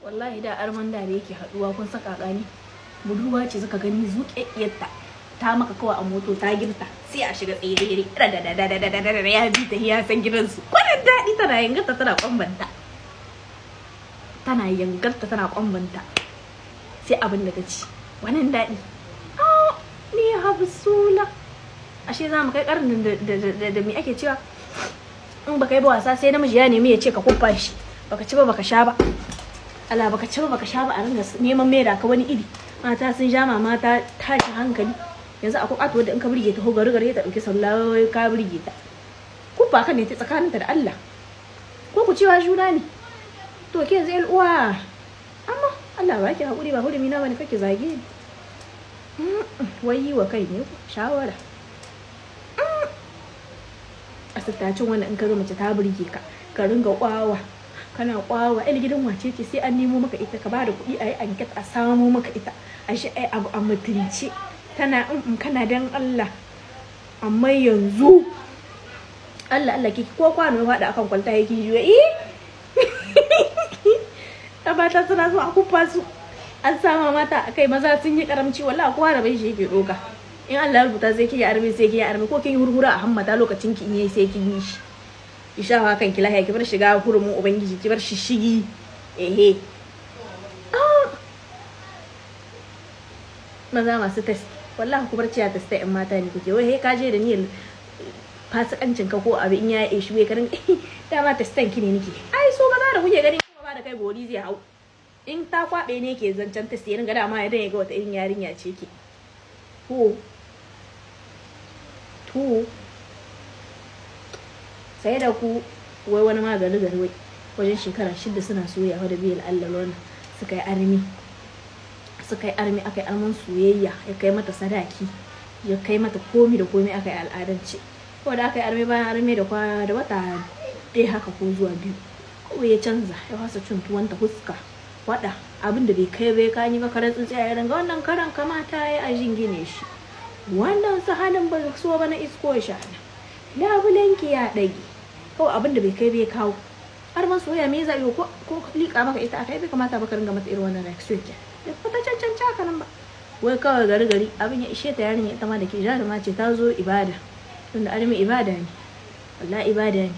Wallahi da arman da yake haduwa kun saka gani. Budurwa ce zaka gani zuƙeƙiyarta ta maka kawai a moto ta girta sai a shiga tsere da da da da da da da ya bi ta ya san gidansu. Kwanan daɗi tana yangarta tana kwambanta. Tana yangarta tana kwambanta. Sai abin da ta ci. Wannan daɗi. Ah, ni habsula. Ashe za mu kai karnin da me ake cewa in baka yi ba wasa sai namiji ya nemi ya ce ka kuffa shi. Baka ci ba baka sha ba. Allah baka ci ba baka sha ba a ringa neman maida ka wani iri. Mata sun sha mama ta tashi hankali. Yanzu akwai katuwar da in ka burge ta ho gari gari ta dauki sallah ka burge ta. Kuffa ka ne ta tsakaninta da Allah. Ko ku cewa juna ne. To ke yanzu ƴar uwa. Amma Allah ba ki hakuri ba hurumi na bane kake zage ni. Wai yi wa kai ne shawara. A sittacin wannan in ka ga mace ta burge ka ka ringa kwawa. Kana kwawa el gidan wace ce sai an nemo maka ita ka bada kuɗi a yi anket a samo maka ita a shi ai abu a mutunci tana in kana dan Allah. Amma yanzu Allah Allah kiki ko kwano ya faɗa akan kwalta yake juya eh ta mata suna so a kuffa su an sama mata akai maza sun yi karamci wallahi kowa da bai shi yake doka. In Allah ya rubuta sai kin yi arme sai kin yi arme ko kin yi hurhura a hammata lokacin ki in yayi sai kin yi shi. Ki shafa kanki lahiya ki bar shiga hurumin ubangiji ki bar shishigi ehe. Maza masu test wallahi ku bar ciya test ɗin mata ne kuke wai he ka je da niyyar fasikancin ka ko abu in ya yi shi wai karin dama testan ki ne nake. Ai so maza da kuke gani kuma ba da kai bori zai hau in ta kwabe ne ke zancen test ya ringa dama ya dan ya ga wata irin yarinya ce ke. To sai da ku wai wani magani gari wai wajen shekara 6 suna soyayya da biyar Allah lona suka yi armi aka yi arman soyayya ya kai mata sadaki ya kai mata komi da komi aka yi al'adance. Ko da aka yi armi bayan armi da da wata dai haka ko zuwa 2 kawai ya canza ya fasa cin tuwon ta huska wada abin da bai kai bai kan yi ba karan tsintsiya ya ringa wannan karan kamata ya a jingine shi wannan sahanin ba so ba na isko shi labulenki ya dage kawai abin da bai kai bai kawo. Har man soyayya me zai ko liƙa maka ita akai bai kamata ba ka ringa mata irin wannan reaction ke. Da fata cancanci haka nan ba. Wai kawai gari gari abin ya ishe ta yarinya ita ma da ke jaruma ce ta zo ibada. Tunda armi ibada ne. Wallahi ibada ne.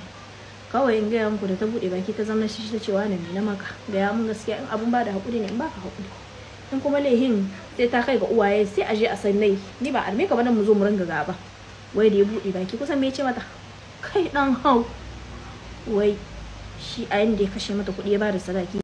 Kawai in gaya muku da ta buɗe baki ta zama shi ta ce wani me na maka. Gaya mun gaskiya in abun ba da haƙuri ne in baka haƙuri. In kuma laihin sai ta kai ga uwaye sai a je a san nai. Ni ba arme ka ba nan mu zo mu ringa gaba. Wai da ya buɗe baki kusan me ya ce mata? Kai dan hau. Wai shi a yanda ya kashe mata kuɗi ya bada sadaki.